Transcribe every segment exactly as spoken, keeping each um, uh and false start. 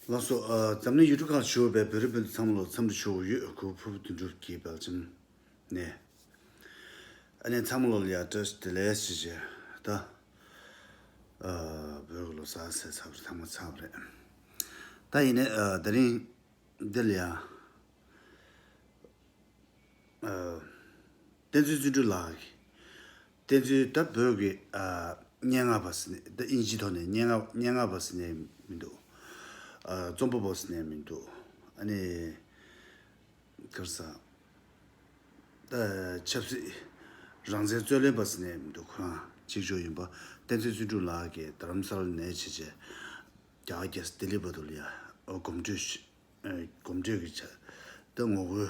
ལགས་སོ། ཨ། འཛམ་གླིང་ཡུལ་གྲུ་ཁག་བཞུགས་པའི་བོད་རིགས་སྤུན་ཟླ་ཚང་མ་ལ་འཚམས་འདྲི་ཞུ་གི་ཡོད། གུས་པ་ཕུར་བུ་དོན་གྲུབ་ཀྱིས་སྦེལ་ཇམ་ནས། ཨ་ནི་ཚང་མ་ལ་ཡ་བཀྲ་ཤིས་བདེ་ལེགས་ཞེས་བྱས། ད་ཨ་བོད་ཀྱི་ལོ་གསར་ཟེར་ཚར་བ་རེད། ཚང་མ་ཚར་བ་རེད། ད་ཡིན་ནའི་ཨ་དེ་རིང་འདི་ལ་ཡ། ཨ། བསྟན་འཛིན་བརྩོན་འགྲུས་ལགས་ཀྱིས། བསྟན་འཛིན་ད་བོད་ཀྱི་ཨ་སྙན་ངག་པ་ཟེར་ནས། ད་དབྱིན་ཇིའི་ཐོག་ནས་སྙན་ངག་སྙན་ངག་པ་ཟེར་ནས་མི་འདུག། ཨ། རྩོམ་པ་པོ་ཟེར་ནས་མི་འདུག། ཨ་ནི་ག་རེ་ཟེར། ད་ཆབ་སྲིད་རང་བཙན་རྩོད་ལེན་པ་ཟེར་ནས་མི་འདུག། ཁོ་རང་གཅིག་ཆོག་ཡིན་པ། བསྟན་འཛིན་བརྩོན་འགྲུས་ལགས་ཀྱིས་རྡ་རམ་ས་ལ་ནས་བྱས་བྱས། རྒྱ་གར་རྒྱལ་ས་ལྡི་ལི་བར་དུ་ལ་ཡ་གོམ་བགྲོད་ཞིག། ཨ། གོམ་བགྲོད་ཀྱི་ཆ་ད་ངོ་རྒོལ་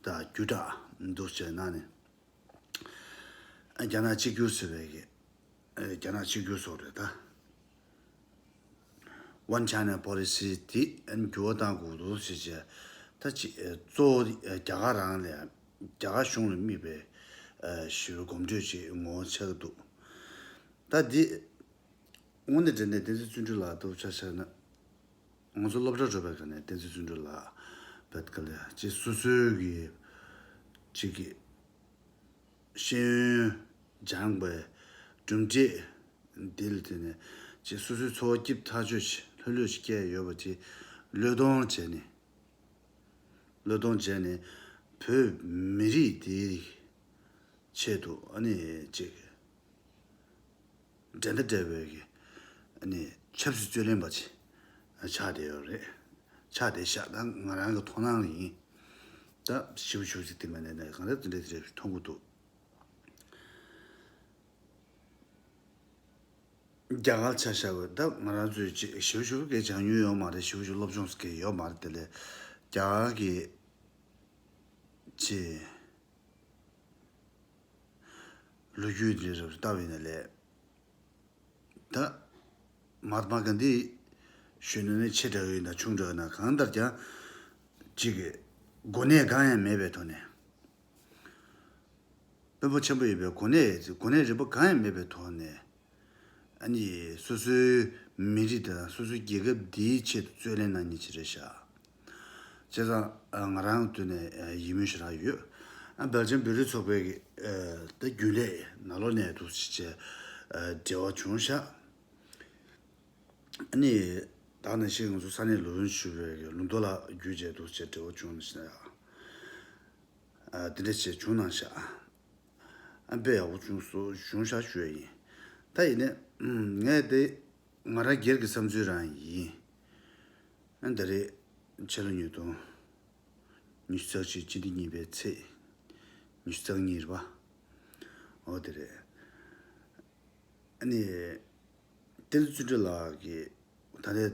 དང་བརྒྱུད་བསྒྲགས་འདུག་བྱས་གནང་ནས། ཨ། རྒྱ་ནག་གཅིག་གྱུར་ཟེར་བའི་གི། ཨ། རྒྱ་ནག་གཅིག་གྱུར་སོགས་རེད་ད། One China Policy དེ་ཨ་ནི་འགྱུར་བ་གཏང་དགོས་འདུག་ཟེར་བྱས། ད་ཅི། ཨ། གཙོ་བོ་དེ་ཨ་རྒྱ་གར་རང་ལ་ཡང་རྒྱ་གར་གཞུང་ལ་དམིགས་པའི་ཨ་ཞི་བའི་གོམ་བགྲོད་ཅིག་ངོ་བོ་ཆགས་ཀྱི་འདུག། ད་འདི་དངོས་གནས་དྲང་གནས་བསྟན་འཛིན་བརྩོན་འགྲུས་ལགས་ཐུགས་ཆ་བཞག་ན། ང་ཚོ་སློབ་གྲྭ་གྲོལ་བའི་སྒང་ནས་བསྟན་འཛིན་བརྩོན་འགྲུས་ལགས་བེད་ཀ་ལ་ཅིག་སོ་སོའི་གི་ཅིག་གི་ཤེས་ཡོན་སྦྱངས་པའི་གྲུབ་འབྲས་འདི་ལ་བརྟེན་ནས་ཅིག་སོ་སོའི་འཚོ་བ་སྐྱིད་ཐག་ཆོད་ཅིག་ལྷོད་ལྷོད་ཅིག་སྐྱེལ་ཡོད་པ་ཅིག་བློས་གཏོང་བྱས་ནས། བློས་གཏོང་བྱས་ནས་བོད་མི་རིགས་འདིའི་ཆེད་དུ་ཨ་ནི་ཅིག་འགྲན་ཟླ་བྲལ་བའི་གི་ཨ་ནི་ཆབ་སྲིད་རྩོད་ལེན་པ་ཅིག་ཆགས་བསྡད་ཡོད་རེད། ཆགས་བསྡད་ཤག། ད་ང་རང་གི་མཐོང་སྣང་ཡིན། ད་ཞིབ་ཞིབ་ཅིག་དེ་མ་ནས་ནས་གང་ལྟར་དེ་འདྲ་དེ་འདྲ་མཐོང་གི་འདུག། རྒྱ་གར་ཆ་བཞག་པ་ད་ང་རང་ཚོས་ཅིག་ཞིབ་ཞིབ་སྐད་ཆ་ཉུང་ཡོད་མ་རེད། ཞིབ་ཞིབ་སློབ་སྦྱོང་སྐད་ཡོད་མ་རེད། དེ་ལས་རྒྱ་གར་གྱི་ཅིག་ལོ་རྒྱུས་དེ་རབ་ལྟ་བས་ན་ལས་ད་མ་ཧཱ་ཏ་མ་གྷན་དྷི་གཞོན་ནུ་ནས་ཆེ་དྲགས་ཡིན་ན་ཆུང་དྲགས་ན་གང་ལྟར་ཀྱང་ཅིག་གི་གོ་གནས་གང་ཡང་མེད་པའི་ཐོག་ནས། དཔོན་པོ་ཆེན་པོ་ཡིན་པའི་གོ་གནས་གོ་གནས་རིམ་པ་གང་ཡང་མེད་པའི་ཐོག་ནས། ཨ་ནི་སོ་སོའི་མི་རིགས་དང་སོ་སོའི་རྒྱལ་ཁབ་འདིའི་ཆེད་དུ་རྩོད་ལེན་གནང་མཁན་ཅིག་རེད་ཤག། བྱས་ཙང་ཨ་ང་རང་མདུན་ནས་ཨ་ཡིད་སྨོན་ཞེ་དྲག་ཡོད། ཨ་སྦེལ་ཇམ་བོད་རིགས་ཚོགས་པའི་གི་ཨ་ད་རྒྱུན་ལས་ནང་ལོགས་ནས་འདུག་ཅེས་ཨ་འབྲེལ་བ་བྱུང་ཤག། ཨ་ནི་ད་ནང་བཞིན་ང་ཚོ་ས་གནས་ལུང་ཞུ་བའི་ལུང་རྟོགས་ལགས་བརྒྱུད་བྱས་འདུག་ཅེས་འབྲེལ་བ་བྱུང་ནས་ཤག། ཨ་འདི་འདྲ་བྱས་བྱུང་གནང་ཤག། ཨ་དཔེ་ཡག་པོ་བྱུང་སོང་བྱུང་ཤག་ཞུ་ཡ་ཡིན། ད་ཡིན་ནའི་ངས་དེ་ང་རང་སྒེར་གྱི་བསམ་ཚུལ་རང་ཡིན། ཨ་ད་རེས་ཕྱི་ལོ་ཉིས་སྟོང་ཉི་ཤུ་རྩ་གཅིག་སྤྱི་ཟླ་གཉིས་པའི་ཚེས་ཉི་ཤུ་རྩ་གཉིས་རེད་པ། འོ་དེ་རེད། ཨ་ནི། བསྟན་འཛིན་བརྩོན་འགྲུས་ལགས་ཀྱིས་ད་ལྟའི་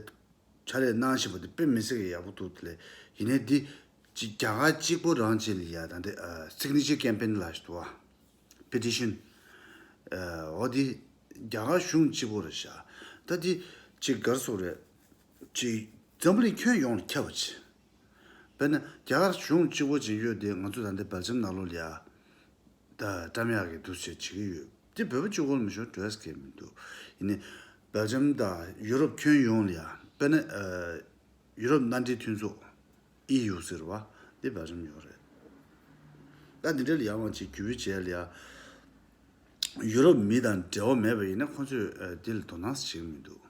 ཕྱག་ལས་གནང་བཞིན་པ་དེ་དཔེ་མི་སྲིད་ཀྱི་ཡག་པོ་འདུག། དེ་ལས་ཡིན་ནའི་འདི་ཅིག་རྒྱ་གར་གཅིག་པོ་རང་བྱས་ལ་ཡ་ད་ལྟའི་ཨ་སིག་ནི་ཅར་ཀེམ་པེན་ལབ་ཞིག་འདུག་པ། པེ་ཊི་ཤན། ཨ་འོ་འདི་རྒྱ་གར་གཞུང་གཅིག་པོ་རེད་ཤག། ད་འདི་ཅིག་ག་རེ་ཟེར་དགོས་རེད། ཅིག་འཛམ་བུ་གླིང་ཁྱོན་ཡོངས་ལ་ཁྱབ་པ་ཅིག། དཔེར་ན་རྒྱ་གར་གཞུང་གཅིག་པོ་བྱེད་རྒྱུ་དེ་ང་ཚོ་ད་ལྟའི་སྦེལ་ཇམ་ནང་ལོགས་ལ་ཡ། ད་བཀྲམ་ཡག་གི་འདུག་སེ་བྱེད་ཀྱི་ཡོད། དེ་བོད་པ་གཅིག་པོར་མི་ཤོར་འགྲོ་ཡ་གང་ཡང་མི་འདུག། ཡིན་ནའི་སྦེལ་ཇམ་དང་ཡུ་རོབ་ཁྱོན་ཡོངས་ལ་ཡ། དཔེར་ན་ཨ་ཡུ་རོབ་མནའ་འབྲེལ་མཐུན་ཚོགས་ཨི་ཡུ་ཟེར་བ་དེ་སྦེལ་ཇམ་ཡོད་རེད། ད་འདི་འདྲ་ལ་ཡ་མ་ཅིག་གུས་པ་བྱས་ལ་ཡ། ཡུ་རོབ་མི་དང་འབྲེལ་བ་མེད་པ་ཡིན་ན་ཁོང་ཚོས་ཨ་འདི་ལ་དོ་སྣང་བྱེད་ཀྱི་མི་འདུག།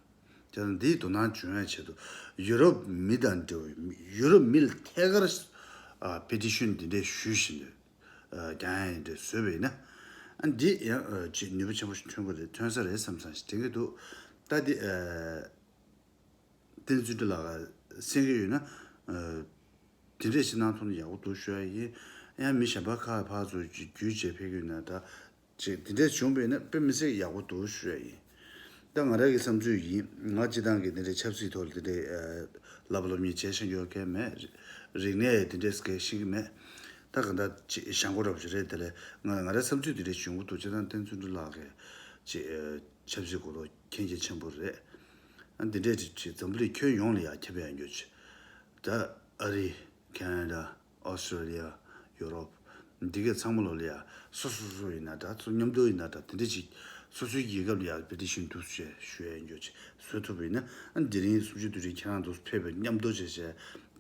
དེ་ཡང་འདིའི་དོ་སྣང་བྱུང་ཡ་ཆེད་དུ་ཡུ་རོབ་མི་དང་འབྲེལ་བའི་ཡུ་རོབ་མི་ལ་ཐད་ཀར་ཨ་པེ་ཊི་ཤན་འདི་འདྲས་ཞུ་བཞིན་དུ་ཨ་རྒྱག་ཡ་ཡིན་འདྲས་བཟོས་པ་ཡིན་ན། ཨ་འདི་ཡང་ཨ་ཅིག་ནུས་པ་ཆེན་པོ་ཞིག་ཐོན་གི་རེད། ཐོན་ས་རེད་བསམ་བསམ་ཞིག་དྲན་གི་འདུག། ད་འདི་ཨ་བསྟན་འཛིན་བརྩོན་འགྲུས་ལགས་གསན་གི་ཡོད་ན་ཨ་དེ་འདྲས་ཞིག་གནང་ཐུབ་ན་ཡག་པོ་འདུག་ཞུ་ཡ་ཡིན། ཡང་མི་གཞན་པ་ཁག་ཕར་ཚུར་ཅིག་བརྒྱུད་བྱས་ཕེབས་ཀྱི་ཡོད་ན་ད། ཅིག་དེ་འདྲས་བྱུང་བས་ན་དཔེ་མི་སྲིད་ཡག་པོ་འདུག་ཞུ་ཡ་ཡིན། ད་ང་རང་གི་བསམ་ཚུལ་ཡིན། ང་སྤྱི་བཏང་གི་དེ་འདྲས་ཆབ་སྲིད་ཐོག་ལ་དེ་འདྲས་ཨ་བསླབ་པ་སློབ་གཉེར་བྱས་ཤེས་ཡོད་མཁན་མེད། རིག་གནས་དེ་འདྲས་སྐད་ཤེས་ཀྱི་མེད། ད་ག་འདྲ་ཅིག་ཞང་གོ་རབ་ཅིག་རེད། དེ་ལས་ང་ང་རའི་བསམ་ཚུལ་དེ་འདྲས་བྱུང་གི་འདུག། སྤྱི་བཏང་བསྟན་འཛིན་བརྩོན་འགྲུས་ལགས་ཀྱི་ཅིག་ཨ་ཆབ་སྲིད་སྐོར་ལ་མཁྱེན་རྒྱ་ཆེན་པོ་རེད། ཨ་འདི་འདྲས་ཅིག་ཅིག་འཛམ་བུ་གླིང་ཁྱོན་ཡོངས་ལ་ཡ་ཁྱབ་ཡ་འགྱོ་ཅིག། ད་ཨ་རི། ཁེ་ན་ཌ། ཨོ་སི་ཀྲོ་ལི་ཡ། ཡུ་རོབ། འདི་གའི་ཚང་མ་ལོ་ལ་ཡ་སོ་སོ་སོ་ཡིན་ན་འདྲ། ཚོ་མཉམ་དུ་ཡིན་ན་འདྲ། དེ་འདྲ་ཅིག་ སོ་སོའི་རྒྱལ་ཁབ་ལ་ཡང་དཔེ་དེ་བཞིན་དུ་ཞེས་ཞུ་ཡ་ཡིན་རྒྱུ་ཅིག་བཟོ་ཐུབ་པ་ཡིན་ན། དེ་རིང་སུམ་ཅུ་དུས་དྲན་ཁྱེད་རང་ཚོ་ཕེབས་པའི་མཉམ་དུ་བྱས་བྱས་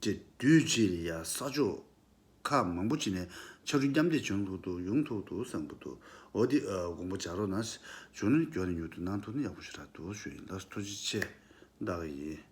ཀྱི་དུས་གཅིག་ལ་ཡང་ས་ཕྱོགས་ཁག་མང་པོ་ཅིག་ནས་ཕྱར་གྲུ་མཉམ་འདེགས་བྱུང་ཐུབ་འདུག་ཡོང་ཐུབ་འདུག་བསམ་གྱི་འདུག་འོ་དེ་དགོངས་པ་འཇགས་རོགས་གནང་། བྱུང་ན་མགྱོགས་ནས་མྱུར་དུ་གནང་ཐུབ་ན་ཡག་པོ་ཞེ་དྲག་འདུག་ཞུ་ཡིན། ལགས་སོ། ཐུགས་རྗེ་ཆེ། ད་ག་ཡིན།